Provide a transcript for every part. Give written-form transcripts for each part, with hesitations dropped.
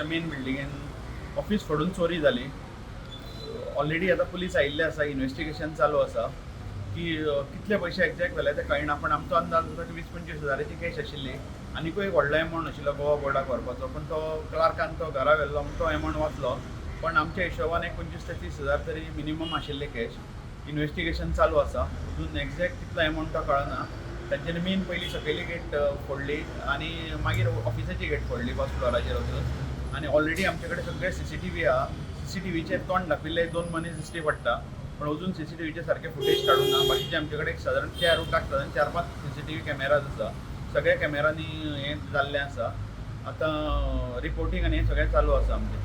Main बिल्डिंगेन office फोडून चोरी जाली. ऑलरेडी आतां पुलीस आयिल्ले आसा, इन्वेस्टिगेशन चालू आसा की कितले पयशे एग्जॅक्ट जाले ते कळना, पण आमचो अंदाज आसा की 20-25 हजाराची कॅश आशिल्ली. आनिकूय एक व्हडलो एमावंट आशिल्लो गोवा बोर्डाक व्हरपाचो, पण तो क्लार्कान तो घरा व्हेल्लो म्हूण तो एमावंट वाचलो. पण आमच्या हिशोबान एक 25 ते 30 हजार तरी मिनिमम आशिल्ले कॅश. इन्वेस्टिगेशन चालू आसा, अजून एग्जॅक्ट कितलो एमावंट तो कळना. तांच्यांनी मेन पयलीं सकयली गेट फोडली आनी मागीर ऑफिसाची गेट फोडली फर्स्ट फ्लोराचेर वचून. आनी ऑलरेडी आमचे कडेन सगळे सीसीटीव्ही आहा. सीसीटीव्हीचेर तोंड दाखयल्ले दोन मनीस दिश्टी पडटा, पण अजून सीसीटीव्हीचे सारखे फुटेज काडूंक ना. बाकीचे आमचे कडेन एक सादारण त्या रुटाक सादारण 4-5 सीसीटीव्ही कॅमेराज आसा. सगळ्या कॅमेरांनी हें जाल्लें आसा. आतां रिपोर्टींग आनी हें सगळें चालू आसा आमचें.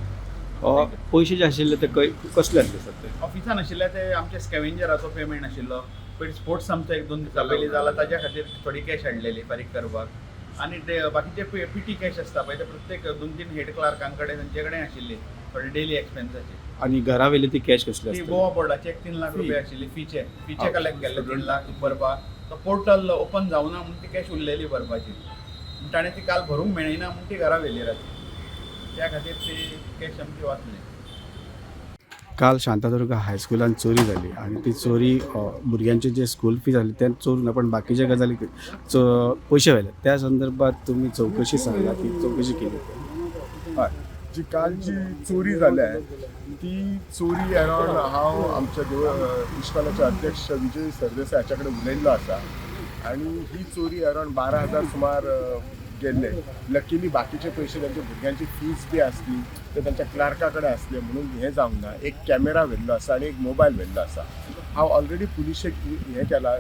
पयशे जे आशिल्ले ते कसले आसले सर ते? ऑफिसान आशिल्ले ते आमचे स्कॅवेंजराचो पेमेंट आशिल्लो. पयर स्पोर्ट्स आमचो 1-2 दिसां पयलीं जाला, ताज्या खातीर थोडी कॅश हाडलेली फारीक करपाक. आनी ते बाकीचे पिटी कॅश आसता पळय, ते प्रत्येक 2-3 हेड क्लार्कां कडेन, तांचे कडेन आशिल्ली थोडे डेली एक्सपेन्साचे. आनी घरा व्हेली ती कॅश कसली ती आसतली? गोवा बोर्डाचे एक 3 लाख रुपया आशिल्ली. फीचे कलेक्ट केल्ले 3 लाख भरपाक. तो पोर्टल ओपन जावना म्हूण ती कॅश उरलेली भरपाची. म्हूण ताणें ती काल भरूंक मेळना म्हूण ती घरा व्हेली राती. त्या खातीर ती कॅश आमची वाचली. काल शांतादुर्गा हायस्कुलान चोरी जाली आनी ती चोरी भुरग्यांचे जे स्कूल फी जाली ते चोरून ना, पण बाकीच्या गजाली पयशे व्हेले. त्या संदर्भात तुमी चवकशी सांगला की चवकशी केली? हय, जी कालची चोरी जाल्या ती चोरी अरावंड हांव आमच्या इश्कॉलाचे अध्यक्ष विजय सरदेसाय हाच्या कडेन उलयल्लो आसा आनी ही चोरी अरावंड 12,000 सुमार गेल्ले. लकीली बाकीचे पयशे तांच्या भुरग्यांची फीज बी आसली, ते तांच्या क्लार्का कडेन आसले म्हणून हें जावंक ना. एक कॅमेरा व्हेल्लो आसा आनी एक मोबायल व्हेल्लो आसा. हांव ऑलरेडी पुलिशेक हें केला,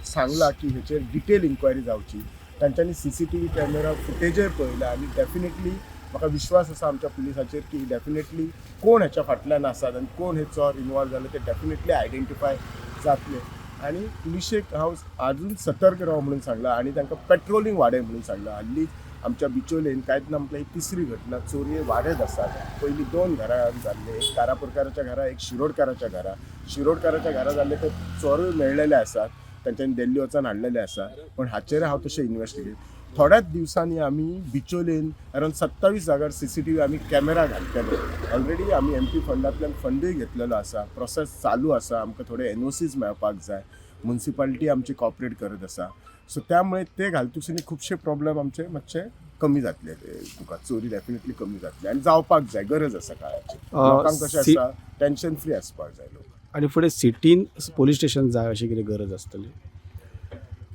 सांगलां की हेचेर डिटेल इन्क्वायरी जावची. तांच्यांनी सीसीटीव्ही कॅमेरा फुटेजय पळयला आनी डेफिनेटली म्हाका विश्वास आसा आमच्या पुलिसाचेर की डेफिनेटली कोण हेच्या फाटल्यान आसात आनी कोण हे चोर इनवॉल्व जाले ते डेफिनेटली आयडेंटिफाय जातले. आनी पुलिशेक हांव आजून सतर्क राव म्हणून सांगलां आनी तांकां पेट्रोलिंग वाडय म्हणून सांगलां. हाल्लीच आमच्या बिचोलेन कांयच ना म्हटल्यार ही तिसरी घटना चोरये वाडत आसात. पयलीं 2 घरां जाल्ले, एक कारापूरकाराच्या घरा, एक शिरोडकाराच्या घरा. शिरोडकाराच्या घरा जाल्ले ते चोरूय मेळ्ळेले आसात, तांच्यांनी दिल्ली वचून हाडलेले आसा. पण हाचेर हांव तशें इन्वेस्टिगेट थोड्याच दिवसांनी आमी बिचोलेन अरावंड 27 जाग्यार सीसीटीव्ही आमी कॅमेरा घालतले. ऑलरेडी आमी एमपी फंडांतल्यान फंडूय घेतलेलो आसा. प्रोसेस चालू आसा. आमकां थोडे एनओसीज मेळपाक जाय. मुन्सिपालिटी आमची कॉपरेट करत आसा. सो त्यामुळे ते घालतूच खुबशे प्रॉब्लेम आमचे मातशे कमी जातले. ते तुका चोरी डेफिनेटली कमी जातली आनी जावपाक जाय, गरज आसा काळाची. लोकांक कशें आसा, टेन्शन फ्री आसपाक जाय लोक. आनी फुडें सिटीन पोलीस स्टेशन जाय अशी कितें गरज आसतली?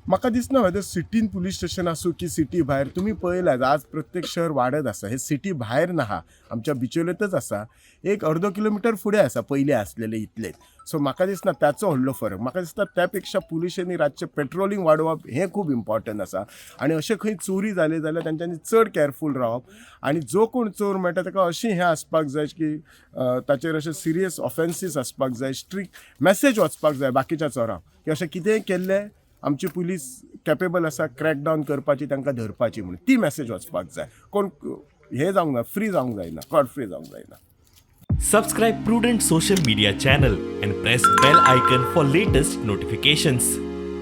म्हाका दिसना वेदर सिटीन पुलीस स्टेशन आसूं की सिटी भायर. तुमी पळयलात, आज प्रत्येक शहर वाडत आसा. हे सिटी भायर ना, आमच्या बिचोलेतच आसा, एक अर्दो किलोमिटर फुडें आसा पयलीं आसलेले इतलेच. सो म्हाका दिसना ताचो व्हडलो फरक. म्हाका दिसता त्या पेक्षा पुलिशेंनी रातचें पेट्रोलिंग वाडोवप हें खूब इम्पॉर्टंट आसा. आनी अशें खंय चोरी जाली जाल्यार तांच्यांनी चड कॅरफूल रावप आनी जो कोण चोर मेळटा ताका अशें हें आसपाक जाय की ताचेर अशें सिरियस ऑफेन्सीस आसपाक जाय, स्ट्रिक्ट मॅसेज वचपाक जाय बाकीच्या चोरांक की अशें कितेंय केल्लें आमची पुलीस कॅपेबल आसा क्रॅकडावन करपाची, तांकां धरपाची म्हणून ती मॅसेज वचपाक जाय. कोण हें जावंक ना, फ्री जावंक जायना, कॉट फ्री जावंक जायना. Subscribe Prudent Social Media channel and press bell icon for latest notifications.